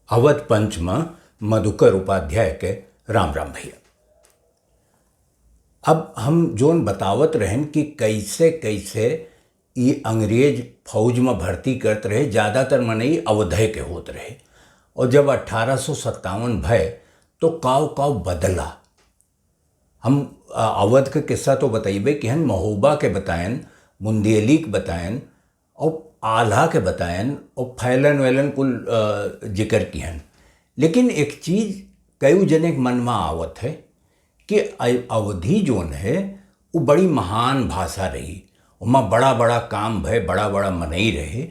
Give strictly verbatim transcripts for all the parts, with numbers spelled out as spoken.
अवध पंच म मधुकर उपाध्याय के राम राम भैया। अब हम जोन बतावत रहन कि कैसे कैसे ई अंग्रेज फौज म भर्ती करत रहे, ज्यादातर मनई अवधे के होत रहे। और जब अठारह सौ सत्तावन भय तो काव काव बदला। हम, अ, अवध के किस्सा तो बतइबे किहन, महोबा के बतायन, बुंदेली के बतायन, और आल्हा के बतायन, और फैलन वैलन कुल, अ, जिक्र किहन। लेकिन एक चीज कई जने के मन में आवत है कि अ-, अवधी जोन है, वो बड़ी महान भाषा रही, ओमा बड़ा बड़ा काम भय, बड़ा बड़ा मनई रहे,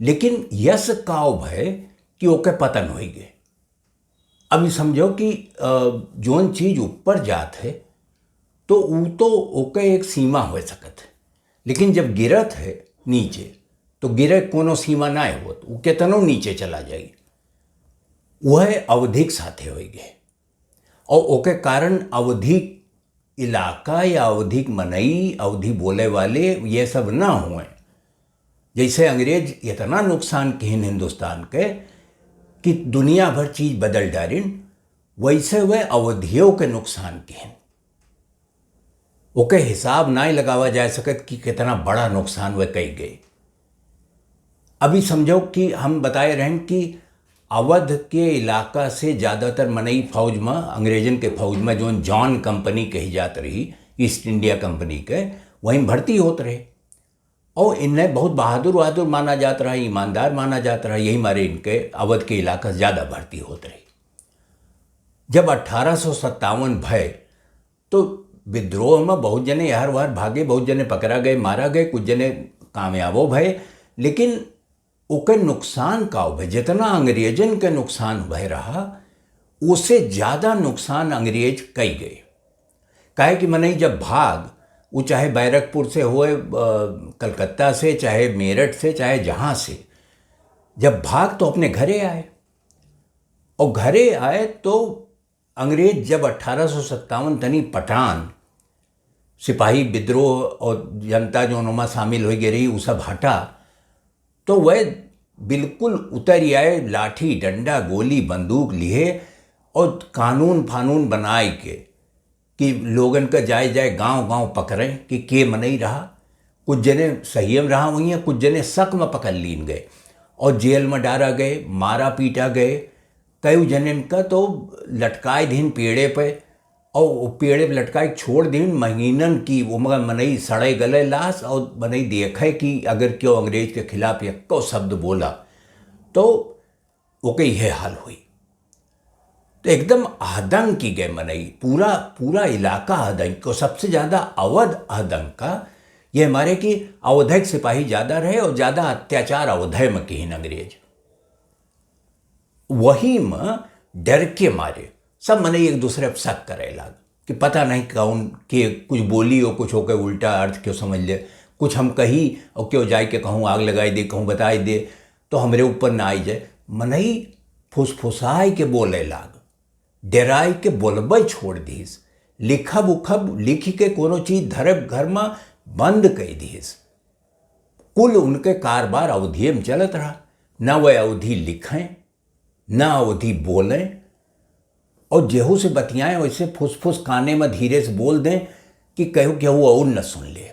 लेकिन यश काव भय कि ओके पतन होई गए। अब ई समझो कि, अ, जोन चीज ऊपर जात है, तो ऊ तो ओके एक सीमा हो सकत है, लेकिन जब गिरत है नीचे, तो गिरे कोनो सीमा ना होत, ऊ केतनो नीचे चला जाई। वह अवधिक साथे होई गए, और ओके कारण अवधिक इलाका या अवधिक मनई, अवधी बोले वाले, ये सब ना हुए। जैसे अंग्रेज इतना नुकसान किहिन हिंदुस्तान के कि दुनिया भर चीज बदल डारिन, वैसे वह अवधियों के नुकसान किहिन। ओके हिसाब नाई लगावा जा सकत कि कितना बड़ा नुकसान वह कई गए। अभी समझो कि हम बताए रहन कि अवध के इलाका से ज्यादातर मनई फौज में, अंग्रेजन के फौज में, जोन जॉन कंपनी कही जात रही, ईस्ट इंडिया कंपनी के, वहीं भर्ती होत रहे। और इन्हें बहुत बहादुर वहादुर माना जात रहा, ईमानदार माना जात रहा, यही मारे इनके अवध के इलाका से ज्यादा भर्ती होत रही। जब अठारह सौ सत्तावन भय, तो विद्रोह में बहुत जने यार वार भागे, बहुत जने पकड़ा गए, मारा गए, कुछ जने कामयाबो भय, लेकिन ओके नुकसान का भय, जितना अंग्रेजन के नुकसान भय रहा, उससे ज्यादा नुकसान अंग्रेज कई गए। काहे कि मनई जब भाग, वो चाहे बैरकपुर से होए, अ, कलकत्ता से, चाहे मेरठ से, चाहे जहाँ से, जब भाग तो अपने घरे आए, और घरे आए तो अंग्रेज जब अठारह सौ सत्तावन तनी पठान सिपाही विद्रोह और जनता जो ओमा शामिल हो गई रही, वो सब हटा, तो वह बिल्कुल उतर आए, लाठी, डंडा, गोली, बंदूक लिहे और कानून फानून बनाए के कि लोगन का जाए जाए गांव गांव पकड़ें कि के मनई रहा। कुछ जने सहियम रहा हुई हैं, कुछ जने शक में पकड़ लीन गए और जेल में डारा गए, मारा पीटा गए। कई जनन का तो लटकाए दीन पेड़े पे, और वो पेड़े पे लटकाए के छोड़ दीन महीनन की, वो मगर मनई सड़े गले लाश, और मनई देखे कि अगर क्यों अंग्रेज के खिलाफ एको शब्द बोला तो ओके यह हाल हुई। तो एकदम आतंक की गए मनई, पूरा, पूरा इलाका आतंक को, सबसे ज्यादा अवध आतंक का ये हमारे कि अवधक सिपाही ज्यादा रहे और ज्यादा अत्याचार अवधय में किहिन अंग्रेज। वही में डर के मारे सब मनई एक दूसरे पर शक करे लाग कि पता नहीं कौन के कुछ बोली और कुछ होके उल्टा अर्थ क्यों समझ ले, कुछ हम कही और क्यों जाए के कहूँ आग लगाई दे, कहूँ बताई दे, तो हमरे ऊपर ना आई जाए। मनई फुसफुसाए के बोले लाग, डेराए के बोलबे छोड़ दीस, लिखब उखब लिख के कोनो चीज धरब घर में बंद कई दीस। कुल उनके कारबार अवधिये में चलत रहा, ना वह अवधी लिखें, ना अवधी बोलें, और जेहू से बतियाएं वैसे फुसफुस काने में धीरे से बोल दें कि कहू केहू और न सुन ले।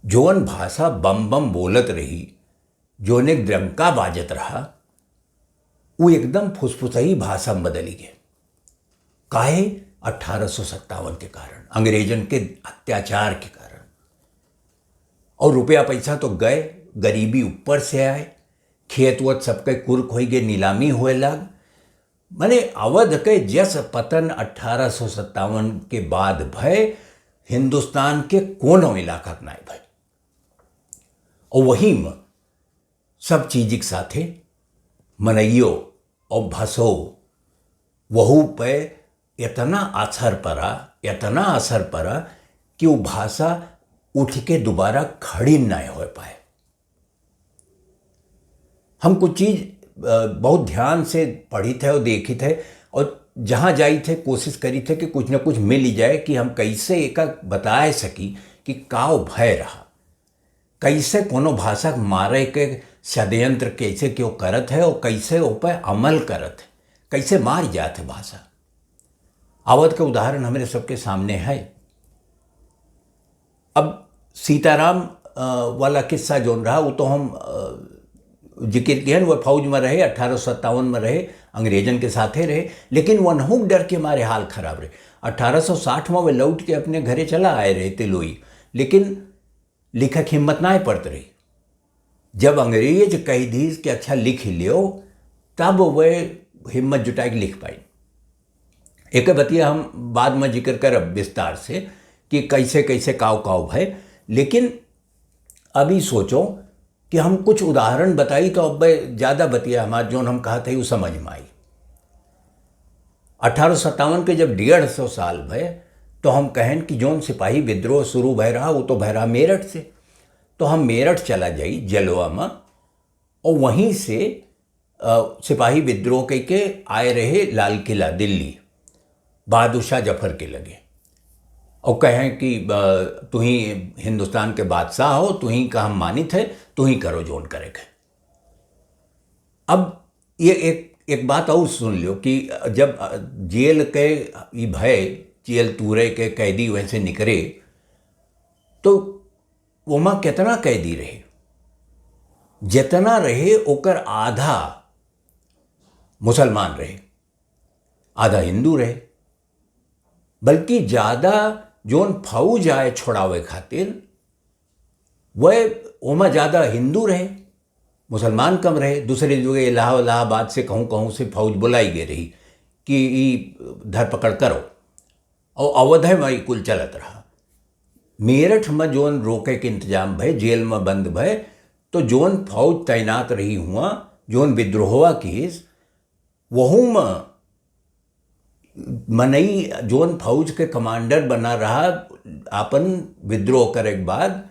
जोन भाषा बम बम बोलत रही, जोन एक डंका बाजत रहा, वो एकदम फुसफुसई भाषा में बदली गए। काहे? अठारह सौ सत्तावन के कारण, अंग्रेजन के अत्याचार के कारण। और रुपया पैसा तो गए, गरीबी ऊपर से आए, खेत वत सबके कुर्क होई गए, नीलामी होए लाग। माने अवध के जस पतन अठारह सौ सत्तावन के बाद भय, हिंदुस्तान के कोनो इलाका के नाय भय। और वही में सब चीज के साथे मनइयो और भसो वहू पे इतना असर पड़ा, इतना असर पड़ा कि वो भाषा उठ के दोबारा खड़ी नहीं हो पाए। हम कुछ चीज, अ, बहुत ध्यान से पढ़ी थे और देखी थे और जहाँ जाई थे कोशिश करी थे कि कुछ ना कुछ मिल ही जाए कि हम कैसे एका बताए सकी कि काव भय रहा, कैसे कोनो भाषा के मारे के षड्यंत्र कैसे क्यों करत है और कैसे ओपे अमल करत है, कैसे मार जात है भाषा। अवध के उदाहरण हमरे सबके सामने है। अब सीताराम, अ, वाला किस्सा जौन रहा, वो तो हम, अ, जिक्र किहन, वो फौज में रहे, अठारह सौ सत्तावन में रहे, अंग्रेजन के साथे रहे, लेकिन वनहू के डर के मारे हाल खराब रहे। अठारह सौ साठ में वे लौट के अपने घरे चला आए रहे तिलोई, लेकिन लिखक हिम्मत ना पड़त रही। जब अंग्रेज कह दीस कि अच्छा लिख लियो, तब वे हिम्मत जुटाए के लिख पाई। एक बतिया हम बाद में जिक्र करब विस्तार से कि कैसे कैसे काव काव भय, लेकिन अभी सोचो कि हम कुछ उदाहरण बताई तो अब ज़्यादा बतिया हमार जौन हम कहत है वो समझ में आई। अठारह सत्तावन के जब डेढ़ सौ साल भय, तो हम कहन कि जौन सिपाही विद्रोह शुरू भय रहा, वो तो भय रहा मेरठ से। तो हम मेरठ चला जाई जलवा में, और वहीं से, अ, सिपाही विद्रोह कह के आए रहे लाल किला दिल्ली, बहादुर शाह जफर के लगे, और कहें कि, अ, "तुही हिंदुस्तान के बादशाह हो, तुही का हम मानित है, तुही करो जौन करे के।" अब ये एक, एक बात और सुन लो कि जब, अ, जेल के ई भय, जेल तूरे के कैदी वैसे निकरे, तो ओमा कितना कैदी रहे? जितना रहे, ओकर आधा मुसलमान रहे, आधा हिंदू रहे, बल्कि ज़्यादा जौन फौज आए छुड़ावे खातिर, वह ओमा ज़्यादा हिंदू रहे, मुसलमान कम रहे। दूसरे जगह इलाहा-, इलाहाबाद से कहूँ, कहूँ से फौज बुलाई गई रही कि ई धरपकड़ करो, और अवध में ई कुल चलत रहा। मेरठ में जौन रोके के इंतजाम भय, जेल में बंद भय, तो जौन फौज तैनात रही हुआ, जौन विद्रोहवा कीस, वहू में मनई जौन फौज के कमांडर बना रहा, आपन विद्रोह करे के बाद,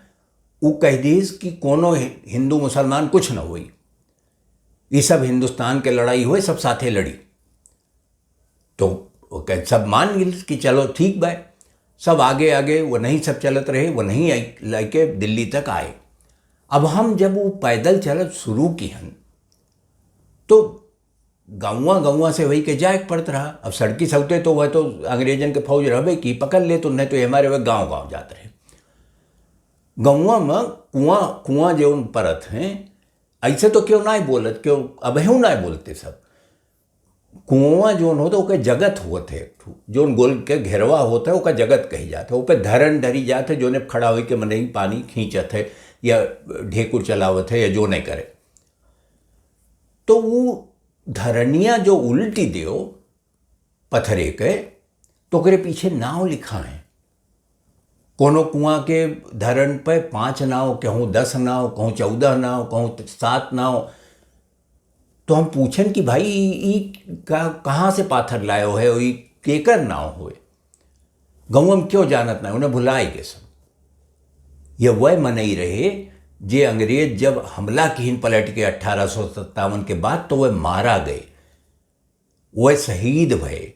उ कह दीस कि कोनो हि-, हिंदू मुसलमान कुछ न होई, ई सब हिंदुस्तान के लड़ाई होए, सब साथे लड़ी। तो ओके सब मान गइल कि चलो ठीक बा। सब आगे आगे वो नहीं सब चलत रहे, वो नहीं आई, लेके दिल्ली तक आए। अब हम जब वो पैदल चलत शुरू किहन, तो गौवा गौवा से वही के जाए के पड़त रहा। अब सड़की सौते तो वह तो अंग्रेजन के फौज रहबे की, पकड़ ले तो, नहीं तो ये हमारे वह गाँव गाँव जात रहे। गौवा में कुआं, कुआं जो उन परत हैं, ऐसे तो क्यों ना बोलत, क्यों अबहू ना बोलते सब। कुआं जोन होत है, ओके जगत होत है, एक ठो जोन गोल के घेरवा होत है, ओका जगत कही जात है। ओपे धरन धरी जात है, जोने खड़ा होई के मनई पानी खींचत है या ढेकुर चलावत है या जो नहीं करे। तो वो धरनिया जो उल्टी देओ पथरे के, तो ओकरे पीछे नाव लिखा है। कोनो कुआं के धरन पे पाँच नाव, कहूँ दस नाव, कहूँ चौदह नाव, कहूँ सात नाव। तो हम पूछन कि भाई, ई, ई का, कहाँ से पाथर लायो है, ई केकर नाव होए? गौवा में क्यों जानत ना, उन्हें भुलाए गए सब। ये वह मनई रहे, जे अंग्रेज जब हमला किहिन पलट के अठारह सौ सत्तावन के बाद, तो वह मारा गए, वह शहीद भए।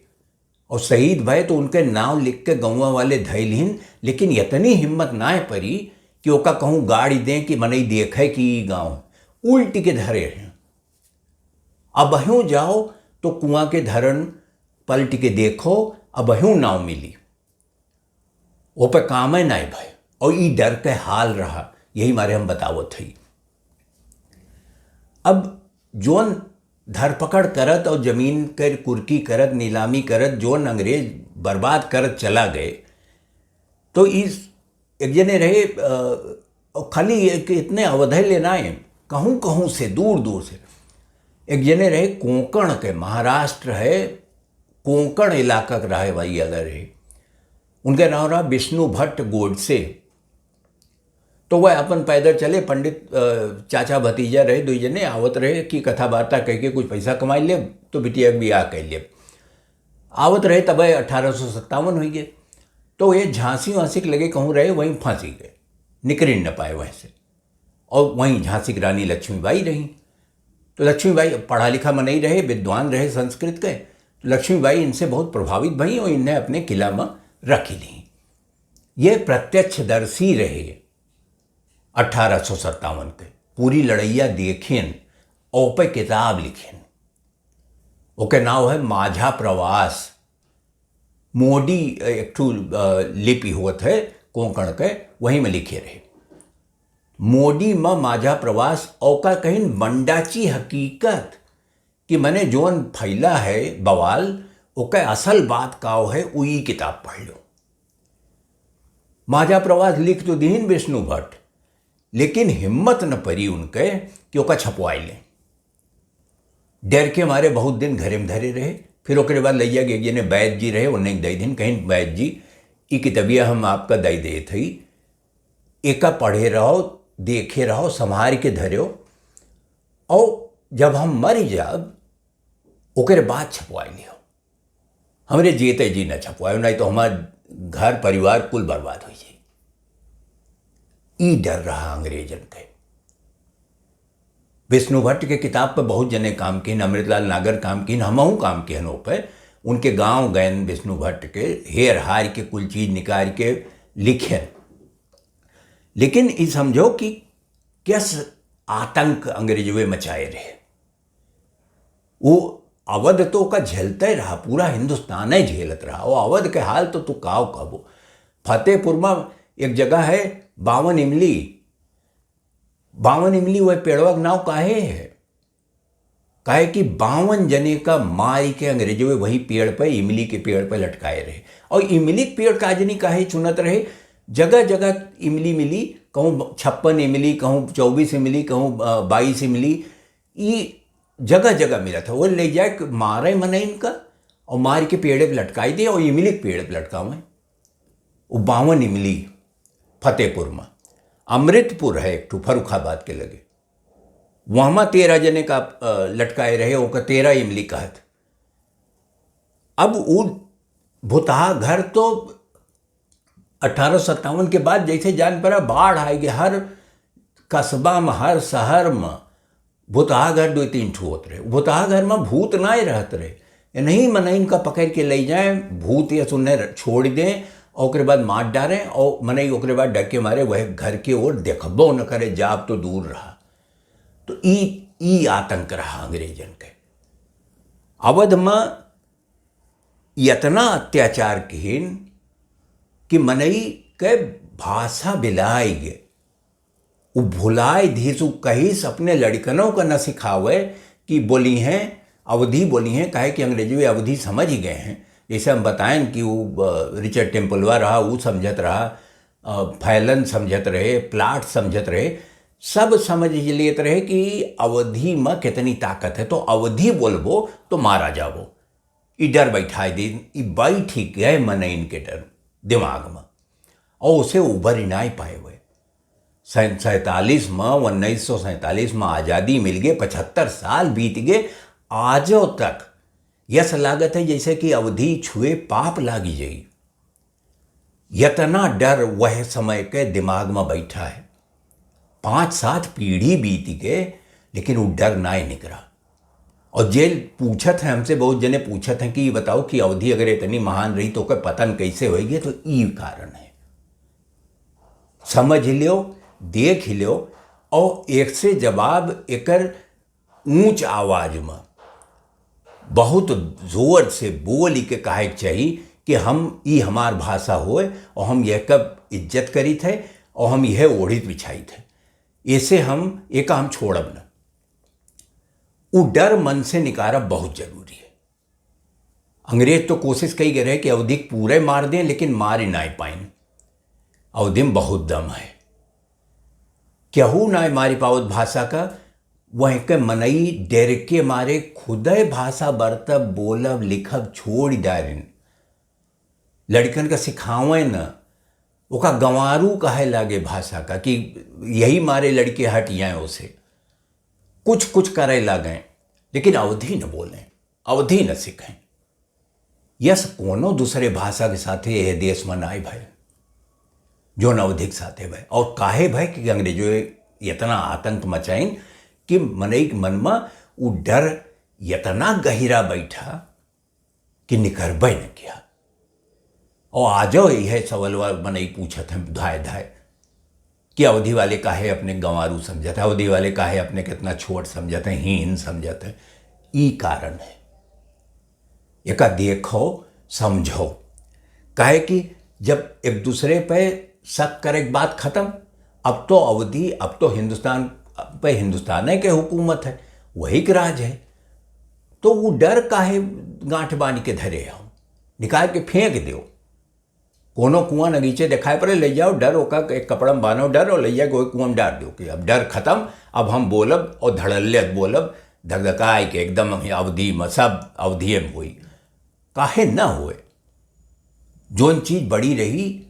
और शहीद भए तो उनके नाव लिख के गौवा वाले धइलिन, लेकिन इतनी हिम्मत ना परी कि ओका कहूँ गाड़ी दें कि मनई देखे कि ई गाँव उल्टी के धरे हैं। अबहूँ जाओ तो कुआं के धरन पलट के देखो, अबहूँ नाव मिली। ओपे कामे नाय भय। और ई डर के हाल रहा, यही मारे हम बतावत हई। अब जोन धरपकड़ करत और जमीन के कुर्की करत, नीलामी करत, जोन अंग्रेज बर्बाद करत चला गए, तो इस एक जने रहे, अ, और खाली एक इतने अवधे ले नाय, कहूँ कहूँ से, दूर दूर से। एक जने रहे कोंकण के, महाराष्ट्र है, कोंकण इलाका के रहे वाले रहे। उनके नाव रहा विष्णु भट्ट गोडसे। तो वह अपन पैदल चले, पंडित, अ, चाचा भतीजा रहे, दुई जने आवत रहे कि कथा वार्ता कह के कुछ पैसा कमाई ले, तो बिटिया के बियाह कर ले। आवत रहे तब अठारह सौ सत्तावन हुई गए। तो ये झांसी वांसी के लगे कहूँ रहे, वहीं फंसी गए, निकल न पाए वहीं से। और वहीं झांसी की रानी लक्ष्मीबाई रही। तो लक्ष्मीबाई पढ़ा लिखा मनई रहे, विद्वान रहे संस्कृत के। तो लक्ष्मीबाई इनसे बहुत प्रभावित भई और इन्हें अपने किला में रखी ली। ये प्रत्यक्षदर्शी रहे अठारह सौ सत्तावन के। पूरी लड़ैया देखिन और ओपे किताब लिखिन। ओके नाव है माझा प्रवास। मोडी, अ, एक ठो, अ, लिपि होत है कोंकण के, वही में लिखे रहे। मोडी म माझा प्रवास, ओका कहिन बंडाची हकीकत, कि मने जौन फैला है बवाल, ओके असल बात काव है, उ ई किताब पढ़ लो। माझा प्रवास लिख तो दीन विष्णु भट्ट, लेकिन हिम्मत न परी उनके कि ओका छपवाई लें। डर के मारे बहुत दिन घरे में धरे रहे। फिर ओकरे बाद लैया गे जने वैद जी रहे, उन्हें दे दिन, कहिन, "वैद जी, ई कितबिया हम आपका दे देत हई, एका पढ़े रहो, देखे रहो, संभार के धर्यो, और जब हम मर जाब, ओकरे बाद छपवाई लियो। हमरे जीते जी न छपवायो, नहीं तो हमार घर परिवार कुल बर्बाद हो जाई।" ई डर रहा अंग्रेजन के। विष्णु भट्ट के किताब पे बहुत जने काम किन, अमृतलाल नागर काम किन, हमहू काम किहन ओपे। उनके गांव गयन विष्णु भट्ट के, हेर हार के कुल चीज निकाल के लिखेन। लेकिन ई समझो कि किस आतंक अंग्रेजवे मचाए रहे। वो अवध तो का झेलते रहा, पूरा हिंदुस्तान ही झेलत रहा। वो अवध के हाल तो तू काव कहबो। फतेहपुर में एक जगह है बावन इमली। बावन इमली वह पेड़वा के नाव काहे है? काहे कि बावन जने का मारी के अंग्रेजवे वही पेड़ पे, इमली के पेड़ पे लटकाए रहे। और इमली के पेड़ का जनी काहे चुनत रहे, जगह जगह इमली मिली, कहूँ छप्पन इमली, कहूँ चौबीस इमली, कहूँ, अ, बाईस इमली, ई जगह जगह मिलत है। वो ले जाए के मारे मनइन का और मार के पेड़े पे लटकाई दे और इमली के पेड़ पे लटकावे। वो बावन इमली फतेहपुर में, अमृतपुर है एक ठो फर्रुखाबाद के लगे, वहाँ तेरह जने का, अ, लटकाए रहे, ओका तेरह इमली कहत। अब वो भुतहा घर तो अठारह सत्तावन के बाद जैसे जान पड़ा, बाढ़ आए गए, हर कस्बा में, हर शहर में भुतहा घर दो तीन ठो होत रहे। भुतहा घर में भूत नाय रहत रहे, ये नहीं मनई इनका पकड़ के ले जाए, भूत ये सुनने र-, छोड़ दें और ओकरे बाद मार डारें और मनई ओकरे बाद डर के मारे वह घर के ओर देखबो न करे, जाब तो दूर रहा। तो ई, ई आतंक रहा अंग्रेजन के। अवध में इतना अत्याचार किहिन कि मनई के भाषा बिलाए गे। उ भुलाए धीस, उ कहिस अपने लड़िकनों का न सिखावे कि बोली हैं, अवधी बोली हैं, काहे कि अंग्रेजी वे अवधी समझ ही गए हैं। जैसे हम बताएं कि वो, अ, रिचर्ड टेम्पलवा रहा, वो समझत रहा, अ, फैलन समझत रहे, प्लाट समझत रहे, सब समझ लेत रहे कि अवधी में कितनी ताकत है, तो अवधी बोलबो तो मारा जाबो। ई डर बैठाए दे, ई बैठ ही गए मनइन के डर दिमाग में, और उसे उबर ही नाय पाए हुए। सैं-, सैंतालीस में, उन्नीस सौ सैंतालीस में आज़ादी मिल गए, पचहत्तर साल बीत गए, आजो तक यस लागत है जैसे कि अवधी छुए पाप लागी जाई। यतना डर वह समय के दिमाग में बैठा है। पाँच सात पीढ़ी बीत गए, लेकिन वो डर नाय निकरा। और जे पूछत हैं हमसे, बहुत जने पूछत हैं कि ये बताओ कि अवधी अगर इतनी महान रही तो ओकर पतन कैसे होएगी, तो ई कारण है। समझ लियो, देख लियो, और एक से जवाब एकर ऊंच आवाज में बहुत जोर से बोल के कहे के चाही कि हम, ई हमार भाषा होए और हम यह कब इज्जत करीत है और हम यह ओढ़ित बिछाइत है, ऐसे हम, एका हम छोड़ब न। उ डर मन से निकारब बहुत जरूरी है। अंग्रेज तो कोशिश कई गए रहे कि अवधी के पूरे मार दें, लेकिन मार ही नाय पाइन। अवधी में बहुत दम है, केहू नाय मारी पावत भाषा का। वह के मनई डर के मारे खुदे भाषा बरतब, बोलब, लिखब छोड़ डारिन। लड़कन का सिखावे न, ओका गंवारू कहे लागे भाषा का, कि यही मारे लड़के हट जाए उसे। कुछ कुछ करे लागे, लेकिन अवधी न बोलें, अवधी न सीखें। यस कोनो दूसरे भाषा के साथे यह देश में नाय भय, जौन अवधी के साथे भय। और काहे भय कि अंग्रेजों इतना आतंक मचाइन कि मनई के मन में उ डर इतना गहिरा बैठा कि निकरबे न किया। और आजो यह सवालवा मनई पूछत हैं धाय धाय। कि अवधी वाले काहे अपने गंवारू समझत हैं, अवधी वाले काहे अपने कितना छोट समझत हैं, हीन समझत हैं। ई कारण है। एका देखो, समझो। काहे कि जब एक दूसरे पे शक करे के बात खत्म, अब तो अवधी, अब तो हिंदुस्तान पे हिंदुस्तान के हुकूमत है, वही के राज है, तो वो डर काहे गांठ बांध के धरे हो? निकाल के फेंक दो। कोनो कुआं नगीचे देखाए पड़े, ले जाओ, डर ओका एक कपड़ा में बांधो डर और ले जाके वही कुआं में डाल दो कि अब डर खत्म, अब हम बोलब और धड़ल्ले बोलब, धकधकाए के एकदम हम अवधी में, सब अवधिये में होई। काहे ना होए? जोन चीज बड़ी रही,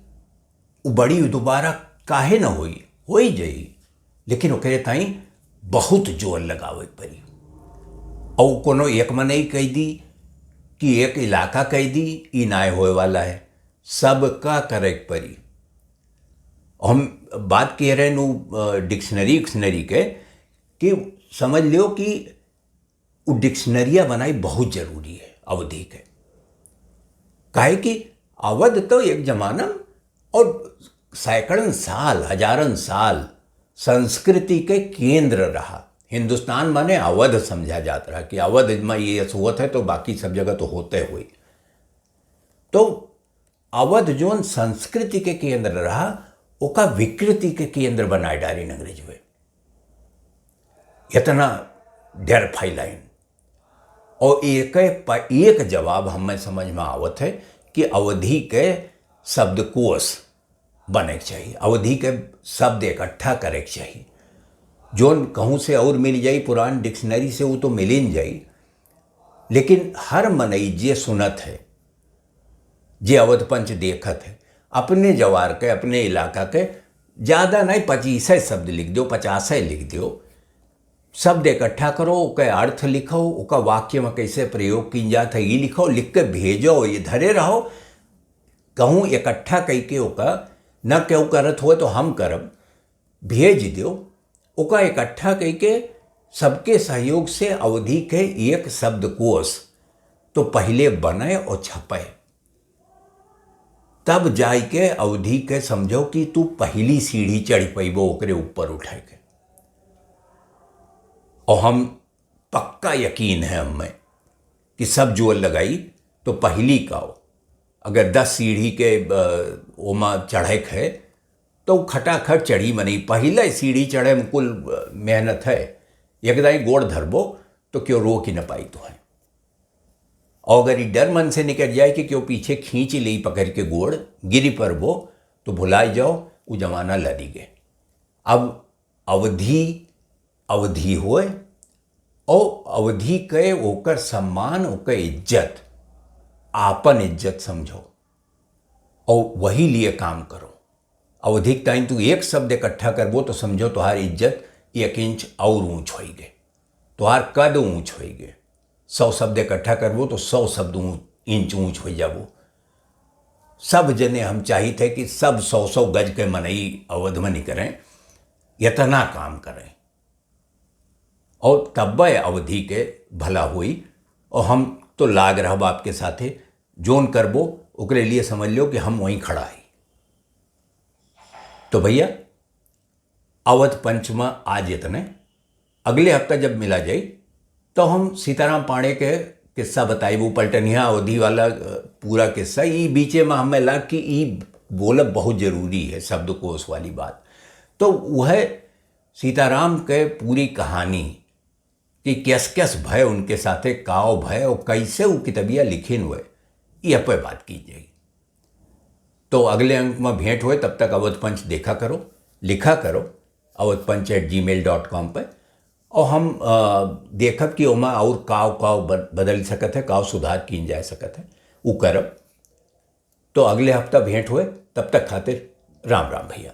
उ बड़ी दोबारा काहे ना होई? होई जाई, लेकिन ओकरे ताई बहुत जोर लगावे के पड़ी। और कोनो एक मनई कह दी कि एक इलाका कह दी, ई नाय होए वाला है, सबका करे के पड़ी। हम बात कह रहे नु, अ, डिक्शनरी, डिक्शनरी के, कि समझ लियो कि उ डिक्शनरिया बनाई बहुत जरूरी है अवधी के। काहे कि अवध तो एक जमाना और सैकड़न साल, हजारन साल संस्कृति के केंद्र रहा। हिंदुस्तान माने अवध समझा जात रहा कि अवध में ये होत है तो बाकी सब जगह तो होते हुई। तो अवध जोन संस्कृति के केंद्र रहा, ओका विकृति के केंद्र बनाए डारिन अंग्रेजवे। इतना डर फैलाइन। और एक प-, एक जवाब हमें समझ में आवत है कि अवधी के शब्दकोश बने के चाहिए, अवधी के शब्द इकट्ठा करे के चाहिए। जोन कहूँ से और मिल जाई, पुरान डिक्शनरी से वो तो मिलिन जाई, लेकिन हर मनई जे सुनत है, जे अवध पंच देखत है, अपने जवार के, अपने इलाका के, ज्यादा नहीं, पच्चीस शब्द लिख दो, पचास लिख दो, शब्द इकट्ठा करो, ओके अर्थ लिखो, ओका वाक्य में कैसे प्रयोग कीन जात है, ये लिखो, लिख के भेजो, ये धरे रहो। कहूँ इकट्ठा कई के ओका, न केहू करत हुए तो हम करब, भेज दो, ओका इकट्ठा कई के सबके सहयोग से अवधी के एक शब्दकोश तो पहिले बने और छपे, तब जाई के अवधी के समझो कि तू पहली सीढ़ी चढ़ पैबो ओकरे ऊपर उठे के। और हम पक्का यकीन है हमें कि सब जोर लगाई तो पहली का हो। अगर दस सीढ़ी के, अ, ओमा चढ़े के है तो खटाखट चढ़ी, मनी पहले सीढ़ी चढ़े में कुल, अ, मेहनत है। एक दाई गोड़ धरबो तो क्यों रोक ही न पाई तो है। और अगर ई डर मन से निकल जाए कि क्यों पीछे खींच ले पकड़ के गोड़, गिरी पड़बो, तो भुलाई जाओ, वो जमाना लदी गए। अब अवधी, अवधी होए, और अवधी के ओकर सम्मान, ओकर इज्जत, आपन इज्जत समझो और वही लिए काम करो। अवधी के ताई तू एक शब्द इकट्ठा करबो तो समझो तोहार इज्जत एक इंच और ऊंच होई गए, तोहार कद ऊंच होई गए। सौ शब्द इकट्ठा करबो तो सौ शब्द ऊं-, इंच ऊंच हो जाबो। सब जने हम चाहित है कि सब सौ सौ गज के मनई अवध में निकरें, इतना काम करें और तब्बे अवधी के भला होई। और हम तो लाग रहब आपके साथे, जोन करबो ओकरे लिए समझ लो कि हम वहीं खड़ा है। तो भैया, अवध पंच में आज इतने। अगले हफ्ता जब मिला जाई तो हम सीताराम पांड़े के किस्सा बताई, वो पलटनिया अवधी वाला, अ, पूरा किस्सा। ई बीचे में हमें लग कि ई बोलब बहुत जरूरी है, शब्दकोश वाली बात। तो वह सीताराम के पूरी कहानी कि कैस कैस भय उनके साथे, काव भय और कैसे वो कितबिया लिखिन हुए, ये पे बात की जाई। तो अगले अंक में भेंट होए, तब तक अवध पंच देखा करो, लिखा करो अवध पंच at gmail dot com पे। और हम, अ, देखब कि ओमा और काव काव ब-, बदल सकत है, काव सुधार कीन जा सकत है, उ करब। तो अगले हफ्ता भेंट होए, तब तक खातिर राम राम भैया।